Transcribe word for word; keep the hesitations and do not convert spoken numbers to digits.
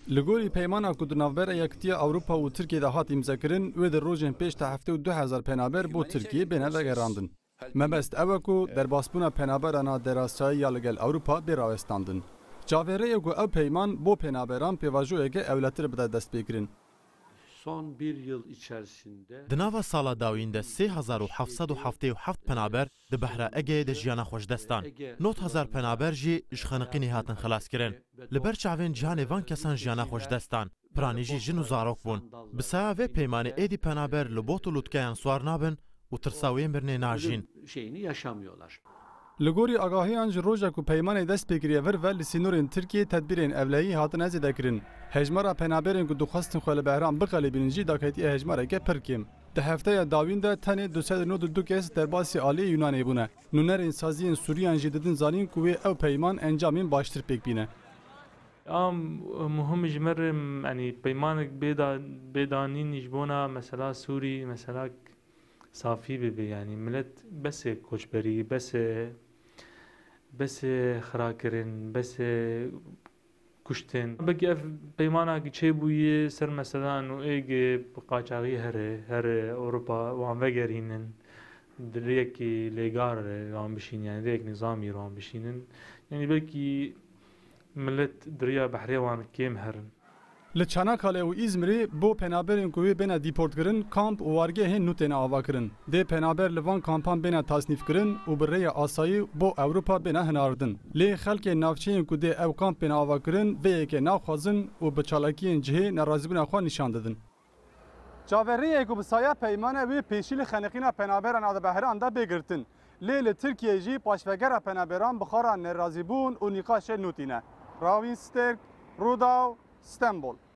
Li gorî peymana ku di navbera Yekitiya Ewropa û Tirkiyê de hat îmzekirin, wê di rojên pêş de heftê û du hezar penaber bo Tirkiyê bêne vegerandin. Mebest ew e ku derbasbûna penaberana derasyayî ya li gel Ewropa bê rawestandin. Çavêrê ye ku ew peyman bo penaberan pêvajoyeke ewletir bide destpêkirin. Son bir yıl içerisinde Di nava sala dawîn de sê hezar û heft sed û heftê û heft penaber di behra Egeyê de jiyana xwe ji dest dan. Nod hezar penaber jî ji xeniqînê hatin xelaskirin. Li ber çavên cîhanê van kesan jiyana xwe ji dest dan. Piranî jî jin û zarok bûn. Bi saya vê peymanê êdî penaber li bot û lûtkeyan siwar nabin û tirsa wê mirinê najîn. Şeyini yaşamıyorlar. Li gorî agahiyan ji roja ku peymanê dest pê kiriye vir ve li sînorên Tirkiyê tedbîrên ewlehî hatine zêdekirin. Hejmara penaberên ku dixwestin xwe li behran biqelibînin jî daketiye hejmareke pir kêm. Di hefteya dawîn de tenê du sed û nod û du kes derbasî aliyê Yunanê bûne. Nûnerên saziyên Sûriyan jî didin zanîn ku wê ew peyman encamên baştir pêk bîne. A muhim ji me re, yanî peymanek bê da-, bê danîn ji bona mesela Sûrî, mesela safî bibe, yanî milet besê koçberî, besê, besê xirakirin, besê kuştin. Belkî ev peymanak çêbûyî ser mesela û êgê qaçaxî here, here Ewropa wan vegerînin, di rêyekî lêgar wan bişînin, yanî rêyek nizamî wan bişînin. Yanî belkî milet di riya behrê wan kêm herin. Li Çanakkale û Îzmirê bo penaberên ku wê bêne dîportkirin, kamp û wargehên nû têne avakirin. Dê penaber li van kampan bêne tasnîfkirin û bi rêya asayî bo Ewropa bêne hinardin. Lê xelkê navçeyên ku dê ew kamp bêne avakirin, vê yekê naxwazin û bi çalakiyên cihê nerazîbûna xwe nîşan didin. Çaveriyê ku bi saya peymane wê pêşî li xeniqîna penaberan a di behran de bê girtin. Lê li Tirkiyeyê jî paşvegera penaberan bi xwe re nerazîbûn û nîqaşê nû tîne. Rawîn Sterk, Rûdaw, Stenbol.